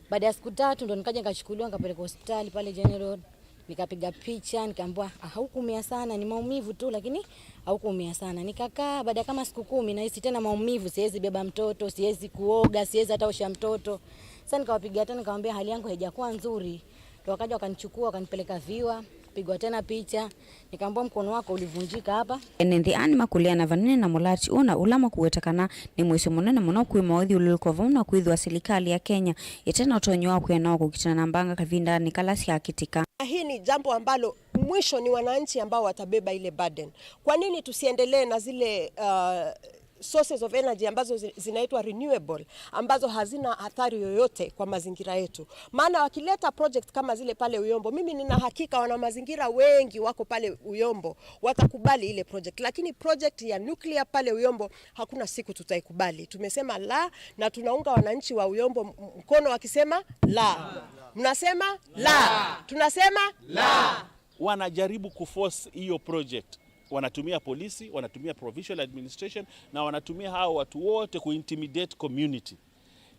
Baada ya siku tatu ndo nikaja nikachukuliwa, nikapelekwa hospitali pale General. Nikapiga picha, nikaambiwa, "Ah, haukuumia sana, ni maumivu tu, lakini haukuumia sana." Nikakaa, baada ya kama siku kumi, nahisi tena maumivu, siwezi beba mtoto, siwezi kuoga, siwezi hata osha mtoto. Sasa nikawapigia tena, nikamwambia, "Hali yangu haijakuwa nzuri." Ndo wakaja wakanichukua, wakanipeleka Viwa, pigwa tena picha. Nikaambiwa, "Mkono wako ulivunjika hapa." Ene nthĩ aa nĩmakũleana vanene na mũlati ũũ, na ũla makũweta kana nĩ mũisyo mũnene mũno kwĩ maũthyũlũlũko vamwe na kwĩthĩwa silikalĩ ya Kenya ĩte na ũtonyi wa kwĩana wa kũkitana na mbanga kavindanĩ kala syakĩtĩka. Na hii ni jambo ambalo mwisho ni wananchi ambao watabeba ile burden. Kwa nini tusiendelee na zile, uh, sources of energy ambazo zi-, zinaitwa renewable, ambazo hazina athari yoyote kwa mazingira yetu? Maana wakileta project kama zile pale Uyombo, mimi nina hakika wana mazingira wengi wako pale Uyombo watakubali ile project, lakini project ya nuclear pale Uyombo hakuna siku tutaikubali. Tumesema la, na tunaunga wananchi wa Uyombo m-, mkono wakisema la. Mnasema la. Tunasema la. Wanajaribu kuforce hiyo project. Wanatumia polisi, wanatumia provincial administration, na wanatumia hao watu wote kuintimidate community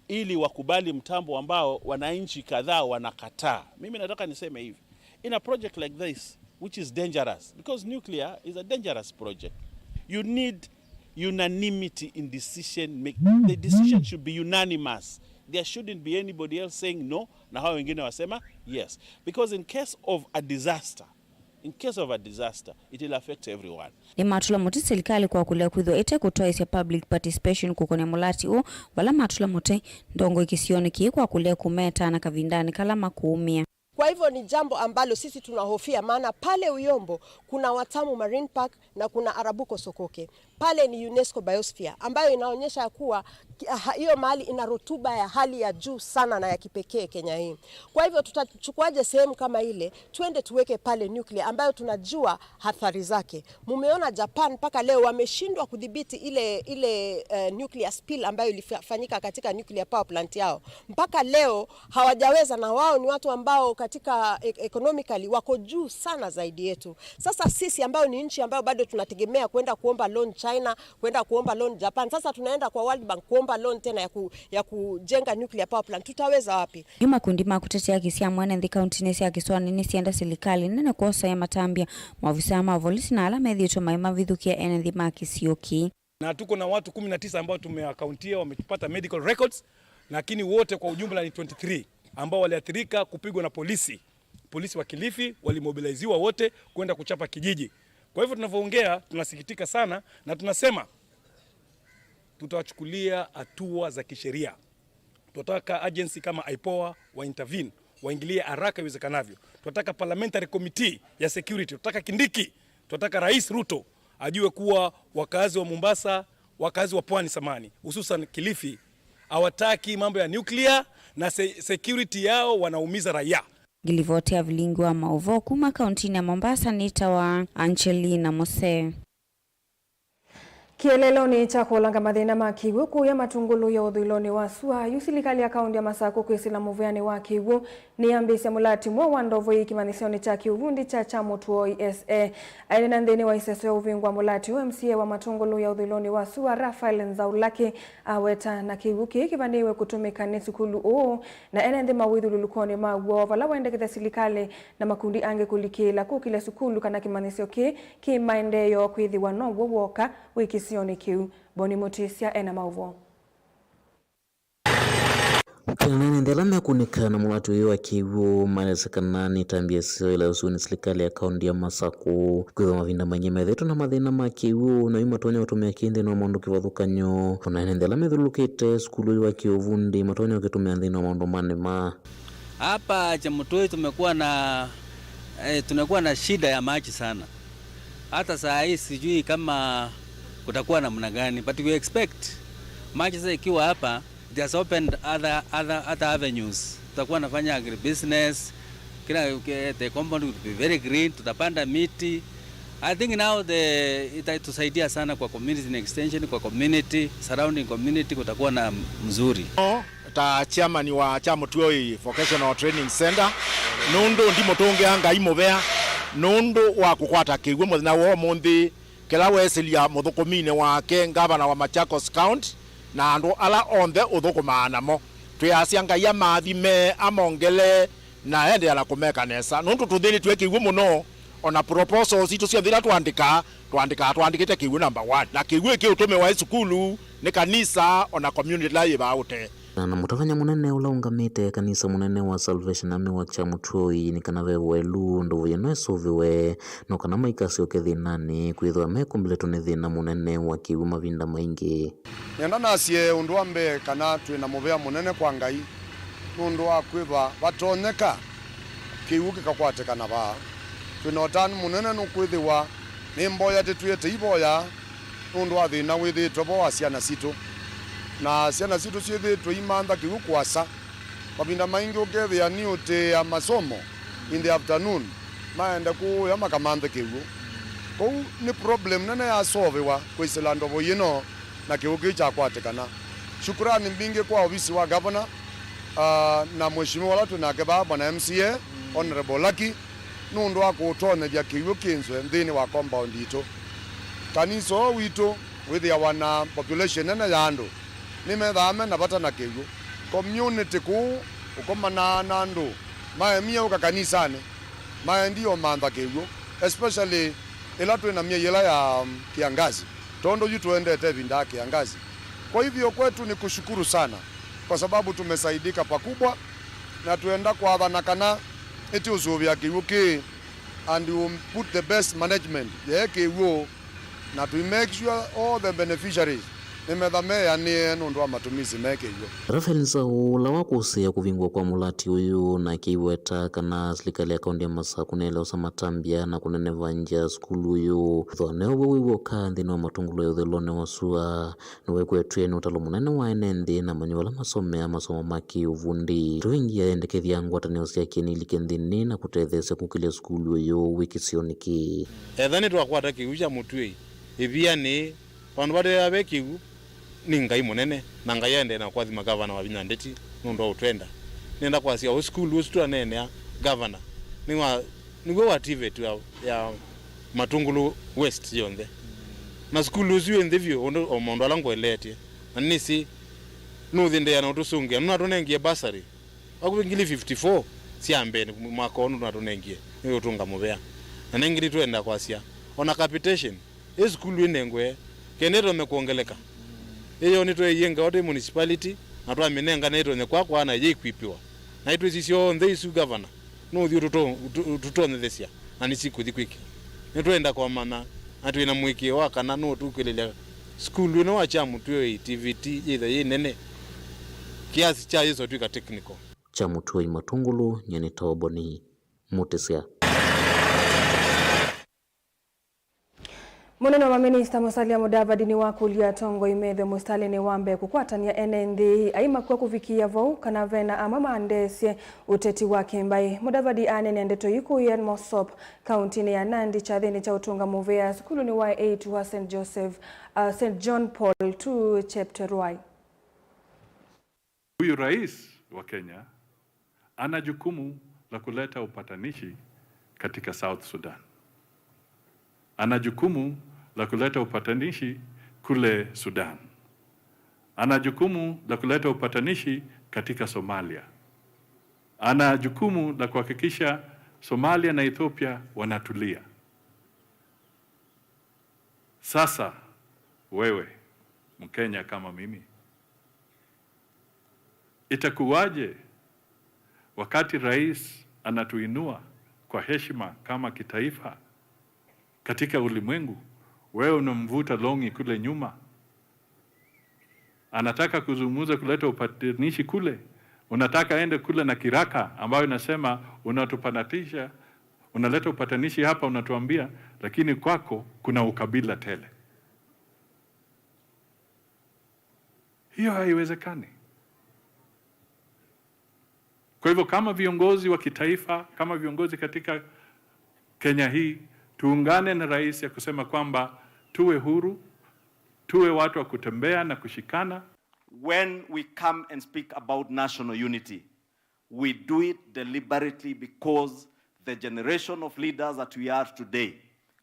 ili wakubali mtambo ambao wananchi kadhaa wanakataa. Mimi nataka niseme hivi, in a project like this, which is dangerous, because nuclear is a dangerous project, you need unanimity in decision making. The decision should be unanimous. There shouldn't be anybody else saying no na hao wengine wasema yes, because in case of a disaster, in case of a disaster, it will affect everyone. Nĩmatũla mũtĩ silikalĩ kwa kũlea kwĩthĩwa ĩte kũtwaĩsya public participation kũkonea mũlati ũũ, vala matũla mũtĩ ndongoi kĩsionĩ kĩĩ kwa kũlea kũmeta na kavindanĩ kala makũũmĩa. Kwa hivyo ni jambo ambalo sisi tunahofia, maana pale Uyombo kuna Watamu Marine Park na kuna Arabuko Sokoke. Pale ni UNESCO Biosphere, ambayo inaonyesha kuwa ki-, ha-, hiyo mahali ina rutuba ya hali ya juu sana na ya kipekee Kenya hii. Kwa hivyo tutachukuaje sehemu kama ile, twende tuweke pale nuclear, ambayo tunajua athari zake? Mumeona Japan mpaka leo wameshindwa kudhibiti ile, ile, eh, nuclear spill ambayo ilifanyika katika nuclear power plant yao. Mpaka leo hawajaweza, na wao ni watu ambao katika e-, economically wako juu sana zaidi yetu. Sasa sisi ambao ni nchi ambayo bado tunategemea kwenda kuomba loan China, kwenda kuomba loan Japan, sasa tunaenda kwa World Bank kuomba loan tena ya ku-, ya kujenga nuclear power plant. Tutaweza wapi? Yu makundi ma kũtetea haki sya mwene nthĩ kauntinĩ sya kĩsũanĩ nĩsyenda silikalĩ nene kwosa ya matambya maovisaa ma volisi na ala methĩĩtwe maimavithũkĩa ene nthĩ ma kĩsio kĩĩ. Na tuko na watu kumi na tisa ambao tumewacountia, wamepata medical records, lakini wote kwa ujumla ni twenty-three ambao waliathirika kupigwa na polisi. Polisi wa Kilifi walimobiliziwa wote kwenda kuchapa kijiji. Kwa hivyo tunavyoongea, tunasikitika sana na tunasema tutawachukulia hatua za kisheria. Tunataka agency kama IPOA wa intervene, waingilie haraka iwezekanavyo. Tunataka parliamentary committee ya security, tunataka Kindiki, tunataka Rais Ruto ajue kuwa wakazi wa Mombasa, wakazi wa pwani samani, hususan Kilifi, hawataki mambo ya nuclear na se-, security yao wanaumiza raia. Ngilivoti ya vilingi wa maũvoo kuma kauntinĩ ya Mombasa nĩtawa Angelina Mose. Kĩeleelonĩ kya kũlanga mathĩna ma kĩw'ũ kũya Matũngũlũ ya ũthũĩlonĩ wa sua, yu silikalĩ ya kaũntĩ ya Masakũ kwĩsĩla mũvĩanĩ wa kĩw'ũ nĩyambĩĩsya mũlati mweũ wa ndovo ii kĩmanyĩsyonĩ kya kĩũvundi kya Kyamũtuoi S A. Aineena nthĩnĩ wa ĩseso ya ũvingũa mũlati ũũ, M C A wa Matũngũlũ ya ũthũĩlonĩ wa sua, Raphael Nzaulaki, aweta na kĩw'ũ kĩĩ kĩvanĩĩwe kũtũmĩka nĩ sukulu ũũ na ene nthĩ ma wĩthyũlũlũkonĩ maw'o, vala wendekethya silikalĩ na makundi angĩ kũlikĩĩla kũkĩlya sukulu kana kĩmanyĩsyo kĩĩ kĩ maendeeo kwĩthĩwa now'o w'oka wĩ kĩsionĩ kĩu. Boni Mũtĩsya ena maũvoo. Kana ene nthĩ ala mekũnĩka na mũlati ũyũ wa kĩw'ũ maelesya kana nĩ ĩtambya ĩseo ĩla yosĩwe nĩ silikalĩ ya kaũntĩ ya Masakũ, kwĩthwa mavinda maingĩ methĩĩtwe na mathĩna ma kĩw'ũ, na yu matonya kũtũmĩa kĩĩ nthĩnĩ wa maũndũ kĩvathũkany'o. O na ene nthĩ ala methyũlũlũkĩte sukulu ũyũ wa kĩũvundi matonya kũkĩtũmĩa nthĩnĩ wa maũndũ ma nĩma. Hapa Kyamũtuoi tumekuwa na, eh, tunakuwa na shida ya maji sana. Hata saa hii sijui kama kutakuwa namna gani, but we expect maji sasa ikiwa hapa, it has opened other, other, other avenues. Tutakuwa nafanya agribusiness, kila, eh, the compound will be very green, tutapanda miti. I think now the, itatusaidia sana kwa community in extension, kwa community, surrounding community kutakuwa na mzuri. Ta chairman wa Kyamũtuoi Vocational Training Center, nũndũ ndimũtũngĩa Ngai mũvea nũndũ wa kũkwata kĩw'ũ mũthenya wa ũmũnthĩ, kĩla weesĩlya mũthũkũminĩ wake, ngavana wa Machakos County, na andũ ala onthe ũthũkũmaa namo. Twĩasya Ngai amaathime, amongele, na endeea na kũmeka nesa, nũndũ tũthĩnĩtw'e kĩw'ũ mũno. O na proposals sitũ syonthe ila tũandĩkaa, tũandĩkaa tũandĩkĩte kĩw'ũ number one, na kĩw'ũ ĩkĩũtũmĩwa ĩ sukulu, nĩ kanisa, o na community ĩla yĩ vaa ũtee. Na mũtavany'a mũnene ũla ũngamĩte kanisa mũnene wa Salvation Army wa Kyamũtuoi nĩ kana ve voelu ndovo ĩno ĩsũvĩwe, no kana maikasyoke thĩnanĩ, kwĩthwa mekũmbĩlĩtwe nĩ thĩna mũnene wa kĩw'ũ mavinda maingĩ. Nĩenda nasye ũndũ wa mbee kana twĩ na mũvea mũnene kwa Ngai nũndũ wa kwĩthwa vatonyeka kĩw'ũ kĩkakwatĩkana vaa. Twĩ na ũtanu mũnene nũkwĩthĩwa nĩ mboya tĩtwĩe tĩivoya nũndũ wa thĩna wĩthĩĩtwe vo wa syana sitũ. Na syana sitũ syĩthĩĩtwe imantha kĩw'ũ kũasa. Mavinda maingĩ ũkethĩa nĩũtĩĩa masomo in the afternoon, maende kũũya makamanthe kĩw'ũ. Kwoou nĩ problem nene yasovewa kwĩsĩla ndovo yĩno na kĩw'ũ kĩu kyakwatĩkana. Shukurani mbingĩ kwa ovisi wa governor, ah, na mheshimiwa ũla twĩ nake vaa, bwana M C A, Honorable Lucky, nũndũ wa kũtonyethya kĩw'ũ kĩnzwe nthĩnĩ wa compound yitũ. Kanisa ũũ witũ wĩthĩawa na population nene ya andũ, nĩmethaa me na vata na kĩw'ũ. Community kũũ ũkomanaa na andũ maemie ũka kanisanĩ, maendie ũmantha kĩw'ũ, especially ĩla twĩ na myei ĩla ya, um, kĩangazi, tondũ yu tũendete ĩvinda ya kĩangazi. Kwa hivyo kwetu ni kushukuru sana kwa sababu tumesaidika pakubwa, na twenda kwathana kana nĩtũũsũvĩa kĩw'ũ kĩĩ and we put the best management ya kĩw'ũ. Na tũi make sure all the beneficiaries nĩmetha meanĩe nũndũ wa matumisi me kĩw'ũ. Raphael Nzau, ũla wakũsĩĩa kũvingũa kwa mũlati ũyũ, nake aiweta kana silikalĩ ya kaũntĩ ya Masakũ nĩyaĩle ũsa matambya na kũnenevangya sukulu ũyũ, ĩthĩwa nĩw'o wĩ w'oka nthĩnĩ wa Matũngũlũ ya ũthũĩlonĩ wa sua. Nĩwekwetw'e nĩ ũtalo mũnene wa ene nthĩ na amanyĩw'a ala masomea masomo ma kĩ-ũvundi. Tũvingie ayendekethya ngwatanĩo sya kĩeni ilike nthĩnĩ na kũtetheesya kũkĩlya sukulu ũyũ wĩ kĩsionĩ kĩĩ. Etha nĩtwakwata kĩw'ũ kya Mũtuei, ĩvia nĩ vandũ vatethĩwa ve kĩw'ũ nĩ Ngai mũnene, na Ngai aendee na kũathima Gavana Wavinya Ndeti nũndũ wa ũtwenda. Nĩenda kwasya ũũ, sukulu ũsu twaneenea Gavana nĩ wa, nĩw'o wa TVET ya, ya Matũngũlũ West yonthe. Na sukulu ũsu wĩ nthĩ vyũ ũndũ o maũndũ ala ngũeleetye. Na nĩsĩ nũthĩ ndeea na ũtũsũngĩa, nũnatũnengie bursary vakuvĩ ngili fifty-four sya mbee mwaka ũũ nũnatũnengie, nĩũtũnga mũvea. Na nĩngĩ nĩtwenda kwasya, o na capitation, ĩ sukulu ĩnengwe, kenda ĩtonye kwongeleka. Ĩyo nĩtweeie ngewa twĩ municipality, na twamĩnenga na ĩtonye kwakwa na yĩikwipiwa. Na itwĩsĩ syonthe isu, Gavana, nũũthi ũtũto-, ũtũ-, ũtũtonyethesya, na nĩsikũthi kwĩkĩwa. Nĩtwenda kwamanya, na twĩ na mũĩkĩĩo wa kana nũũ tũkwĩlĩlya sukulu ĩno wa Kyamũtuei TVET yĩthwe yĩ nene, kĩasi kya yĩsa ũtw'ĩka technical. Kyamũtuei Matũngũlũ, nyie nĩtawa Boni Mũtĩsya. Mũnene wa maminista Musalia Mudavadi nĩwakũlya atongoi methwe mũsitalĩnĩ wa mbee kũkwatany'a ene nthĩ aimakw'a kũvikĩĩa vau kana vena amwe maendeesye ũteti wa kĩmbaĩ. Mudavadi aneenea ndeto ii kũũ Ian Mosop, kauntinĩ ya Nandi, kyathĩnĩ kya ũtũnga mũvea sukulunĩ wa A two wa Saint Joseph, uh, Saint John Paul two Chepterwai. Huyu rais wa Kenya ana jukumu la kuleta upatanishi katika South Sudan. Ana jukumu la kuleta upatanishi kule Sudan. Ana jukumu la kuleta upatanishi katika Somalia. Ana jukumu la kuhakikisha Somalia na Ethiopia wanatulia. Sasa wewe, Mkenya kama mimi, itakuwaje wakati rais anatuinua kwa heshima kama kitaifa katika ulimwengu, wewe unamvuta longi kule nyuma? Anataka kuzungumza, kuleta upatanishi kule, unataka aende kule na kiraka ambayo inasema unatupatanisha, unaleta upatanishi hapa, unatuambia, lakini kwako kuna ukabila tele. Hiyo haiwezekani. Kwa hivyo, kama viongozi wa kitaifa, kama viongozi katika Kenya hii, tuungane na rais ya kusema kwamba tuwe huru, tuwe watu wa kutembea na kushikana. When we come and speak about national unity, we do it deliberately because the generation of leaders that we are today,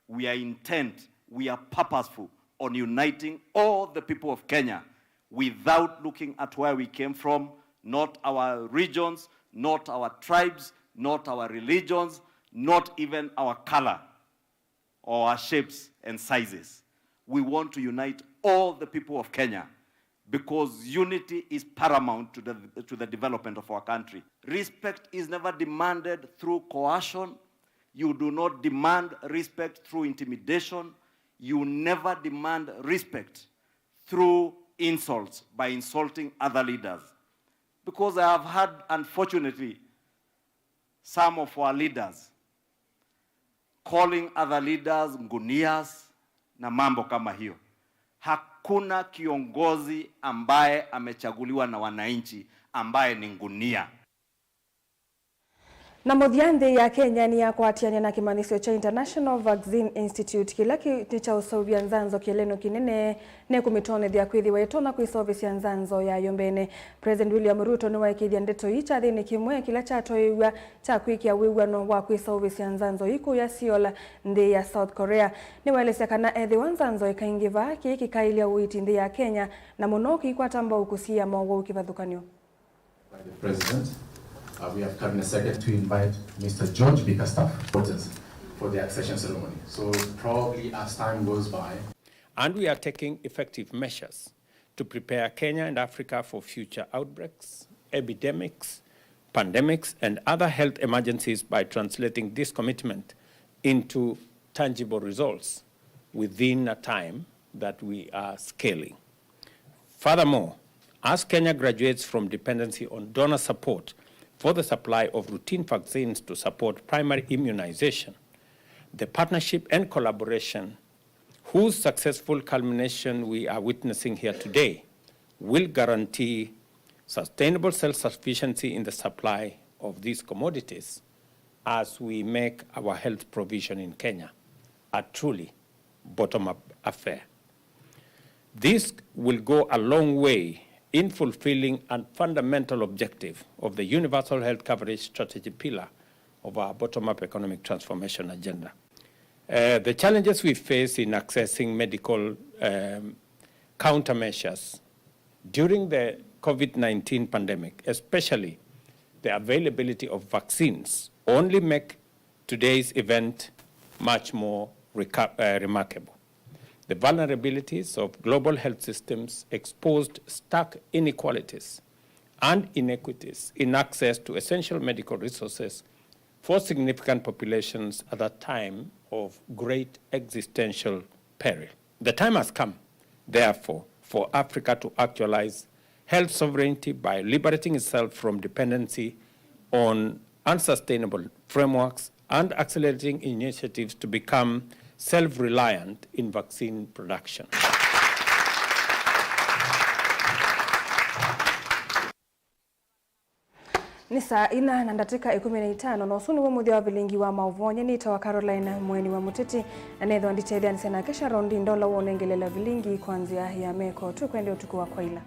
we are intent, we are purposeful on uniting all the people of Kenya without looking at where we came from, not our regions, not our tribes, not our religions, not even our color or our shapes and sizes. We want to unite all the people of Kenya because unity is paramount to the, to the development of our country. Respect is never demanded through coercion. You do not demand respect through intimidation. You never demand respect through insults by insulting other leaders. Because I have had, unfortunately, some of our leaders calling other leaders ngunias na mambo kama hiyo. Hakuna kiongozi ambaye amechaguliwa na wananchi ambaye ni ngunia. Na mũthya, nthĩ ya Kenya nĩyakwatĩanĩa na kĩmanyĩsyo kya International Vaccine Institute, kĩla kĩ nĩ kya ũseũvya nzanzo kĩeleelo kĩnene, nĩkũmĩtonyethya kwĩthĩwa ĩtonya kwĩseũvĩsya nzanzo yayo mbene. President William Ruto nĩwaĩkĩĩthya ndeto ii kyathĩnĩ kĩmwe kĩla kyatwaĩw'a kya kwĩkĩa wĩw'ano wa kwĩseũvĩsya nzanzo ii kũya Seoul, nthĩ ya South Korea. Nĩwaelesya kana ethĩwa nzanzo ĩkaingĩva, kĩĩ kĩkaĩlya ũiiti nthĩ ya Kenya, na mũno kĩikwata mbau kũsiĩĩa mowau kĩvathũkany'o. By the President. Uh, we have Cabinet Secretary to invite Mister George Bickerstaff, voters, for the accession ceremony. So probably as time goes by. And we are taking effective measures to prepare Kenya and Africa for future outbreaks, epidemics, pandemics, and other health emergencies by translating this commitment into tangible results within a time that we are scaling. Furthermore, as Kenya graduates from dependency on donor support for the supply of routine vaccines to support primary immunization, the partnership and collaboration whose successful culmination we are witnessing here today will guarantee sustainable self-sufficiency in the supply of these commodities as we make our health provision in Kenya a truly bottom-up affair. This will go a long way in fulfilling a fundamental objective of the Universal Health Coverage Strategy pillar of our bottom-up economic transformation agenda. Uh, the challenges we face in accessing medical, um, countermeasures during the COVID nineteen pandemic, especially the availability of vaccines, only make today's event much more reca-, uh, remarkable. The vulnerabilities of global health systems exposed stark inequalities and inequities in access to essential medical resources for significant populations at a time of great existential peril. The time has come, therefore, for Africa to actualize health sovereignty by liberating itself from dependency on unsustainable frameworks and accelerating initiatives to become self-reliant in vaccine production. Nĩ saa ina na ndatĩka ĩkũmi na itano, na ũsu nĩw'o mũthya wa vilingi wa maũvoo. Nyie nĩtawa Caroline Mweni wa Mũteti, na nethĩwa nditethyanisya nake Sharon Ndindola wonengelela vilingi kwa nzĩa ya meko. Tũkwendea ũtukũ wa kwaila.